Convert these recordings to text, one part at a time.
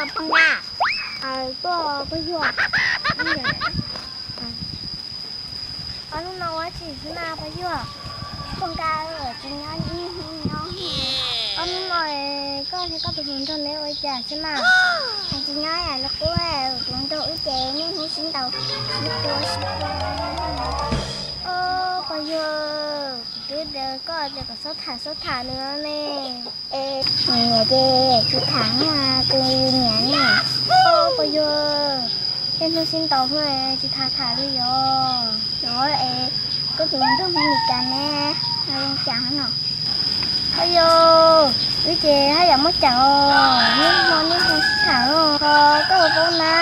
Pog Nka, tuaj pog Yuag. Ob hnub no ua dab tsi xwb na pog Yuag? Pog Nka, tsis nyob, niaj hnub nyob. Ob hnub no koj thiab koj tus hluas nraug neb ua cas xwb na? Tsis nyob yam li qub, tus hluas nraug wb ces niaj hnub sib ntaus sib tua sib tua. Pog Yuag, kuv twb tias koj tias kom txhob tham txhob tham nws ne. Es nws niam ces tsis tham na, tus niam ne. Pog Yuag, niaj hnub sib ntaus xwb tsis tham tham li os. Yog es koj tus hluas nraug Hmoob Mes Kas ne, nws zoo cas no? Pog Yuag, wb ces haj yam muaj cas os, niaj hmo niaj hmo sib tham os. Ho koj puas paub na,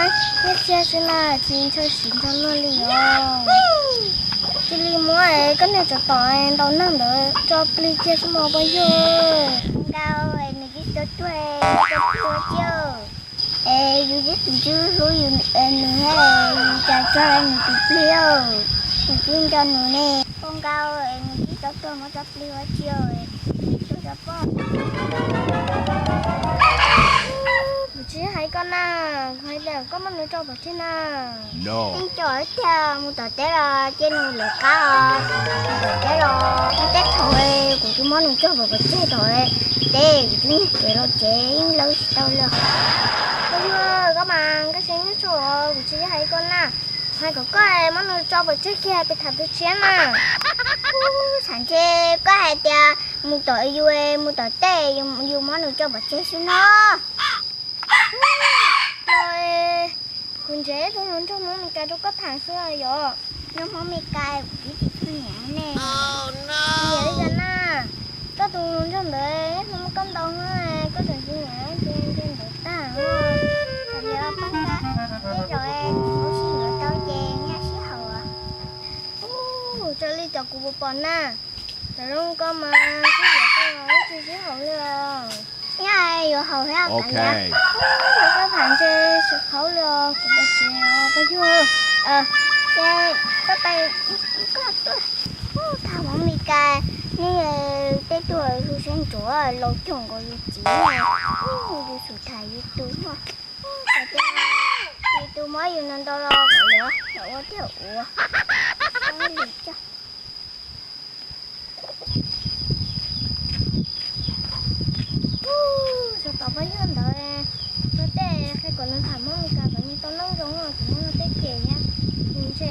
niaj txiag xwb na tsis ntshaw siv ntshaw luag li os. Cia li muab koj niag tsov tom ntaus neeg ntawd tso plig kiag xwb mog pog Yuag. Nka, nws twb tso tuag, tso tuag cia. Es yus twb tsis hlub yus, nws thiab yus cas tso nws tus plig, nws twb nco nws ne. Pog Nka, nws twb tso tuag muab tso plig ua cia, tuag tso pog. Kuv tsis hais koj na, kuv hais tias koj muab nws tso pov tseg na. Yeej tso tiag, mus tom teb los cia nws lawv qab os. Mus tom teb los muaj tej thaum kuv twb muab nws tso pov tseg tom teb, kuv twb nyiag kev los tsev yeej lawb tsis tau li. Pog Yuag, koj mas koj siab nyuaj tshaj, kuv tsis hais koj na, hais kom koj muab nws tso pov tseg kiag pes tham tus tshiab na. Ub, tsam ntshe koj hais tias mus tom yus, mus tom tej, yus muab nws tso pov tseg xwb no. Los kuv nrhiav ib tug hluas nraug Hmoob Mes Kas rau koj tham xwb yom. Nyob Hmoob Mes Kas kuv twb tsis tshua nyiam ne. Nyiam li cas na? Koj tus hluas nraug ntawd hnub muab koj ntaus, koj tseem tsis nyiam, nyiam ntawd tag. Txawm li pab nqa tej zaum kuv sib yuav tau ces nyaj sib haum. Ub, raws li cov kuv pom pom na, cov zoo koj mas sib yuav tau los tsis sib haum li os. Nyaj yuav haum thiab kav liam. Ub, koj tham ntshe sib haum li os, kuv pom tsis pog Yuag. Ces koj pais, koj tuaj tham Hmoob Mes Kas, nej tej tuaj hu sab ntsuav laus coom nkaus yus txiv, yus xub tham yus tus no. Yus tus muab yus ntau ntau los kav liam, los ua tiag ua. Ub, tsov tom pog Yuag ntawd, ua tej qhia kom nws tham Hmoob Mes Kas kom nws tau neej zoo, kuv muab nws tej cem thiab, nws ntshe